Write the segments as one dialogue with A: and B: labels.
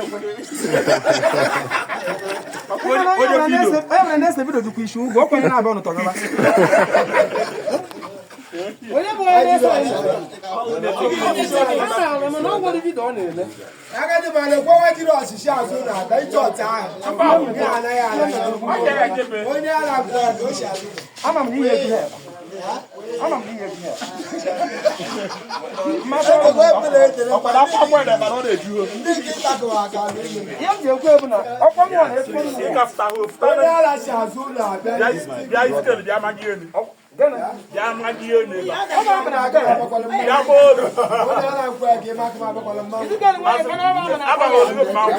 A: ekwe. Onye nwere na-ese vidio jikwa isi ụgwọ ọ kwanye na-abịa ọnụ tọgaba. Onye bụ onye na-ese? Amaara m na ọ nwere vidio ọ na-eme.
B: Agadi ma na-ekwewa jiri ọchịchị azụ na-aga ije ọta ahụ. Ihe anaghị anaghị. Onye ara bụ ka o si azụ.
A: Ama m na ihe eji ha, ama m na ihe eji ha.
B: Ebe ebele edere.
C: Ọkwado akwụkwọ agbọ mana ọ na-eju.
B: Ndị nke ịtakọwa aka n'ime.
A: Ihe m ji ekwu ebu na ọkwa mụọ na ezigbo nna ya.
C: Ịgafụta ahụ.
B: Onye ara si azụ ụlọ abịa.
C: Bịa istel, bịa magie elu.
A: Gịnị?
C: Bịa magie elu ebe a.
A: Ọ bụ na aga ya.
C: Bịa gbaa olu.
B: Onye ara nkwe ka ịma aka m abakwala mmanwụ.
A: Izikere nwanyị ka na ọ bụ na
C: Abaghị ozugbo mmanwụ.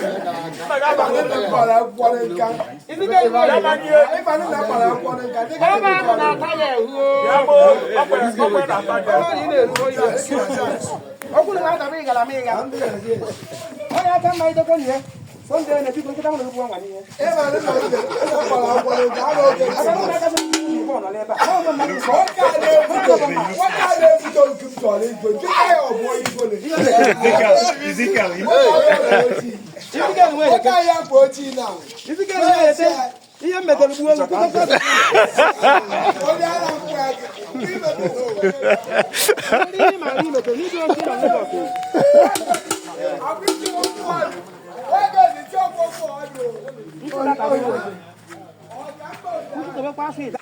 C: Nna gị abaghị
B: Ndị
C: ozugbo.
B: kpọrọ akwụkwọ nka.
A: Izikere nwanyị
C: Bịa magie elu.
B: Ịma ndị na kpọrọ akwụkwọ nka. Ndị
A: ka ọ bụ ahụ na-ata ya ehu.
C: Bịa gbaa olu. Ọkwa ya na-ata gị.
A: Ọ bụrụ na ị na-eru oyi, okwu na na-adaba ịgara m ịga. Onye aka mma idekwe na ya. Sọnde na biko nkịta mụ na okwu nwa n'ihe.
B: Ịma ndị na ndị kpọrọ akwụkwọ nka. A na-oge
A: Aka mụ na aka sị igbo nọ n'ebe a. Ọ bụ mmadụ nsọ.
B: Nwoke a na-ebuto, nwoke a na-ebuto nke m chọrọ igwe. Nke ya ọ bụ onye igwe.
D: Ezekiel,
A: Izikere nwanyị.
B: Nwoke a ya bụ ojii na.
A: Izikere nwanyị ete ihe m metere gbuo elu kwụkwọ.
B: Onye ara nkwe ka imepe.
A: Ndị ihe mara imetere n'ịdị oke na Lagos.
B: Àbí tí wọ́n fún ọ wọ́n gẹ̀ ní tí ọkọ̀ fún ọ lò.
A: Ntụtụbekwa asụ ịda.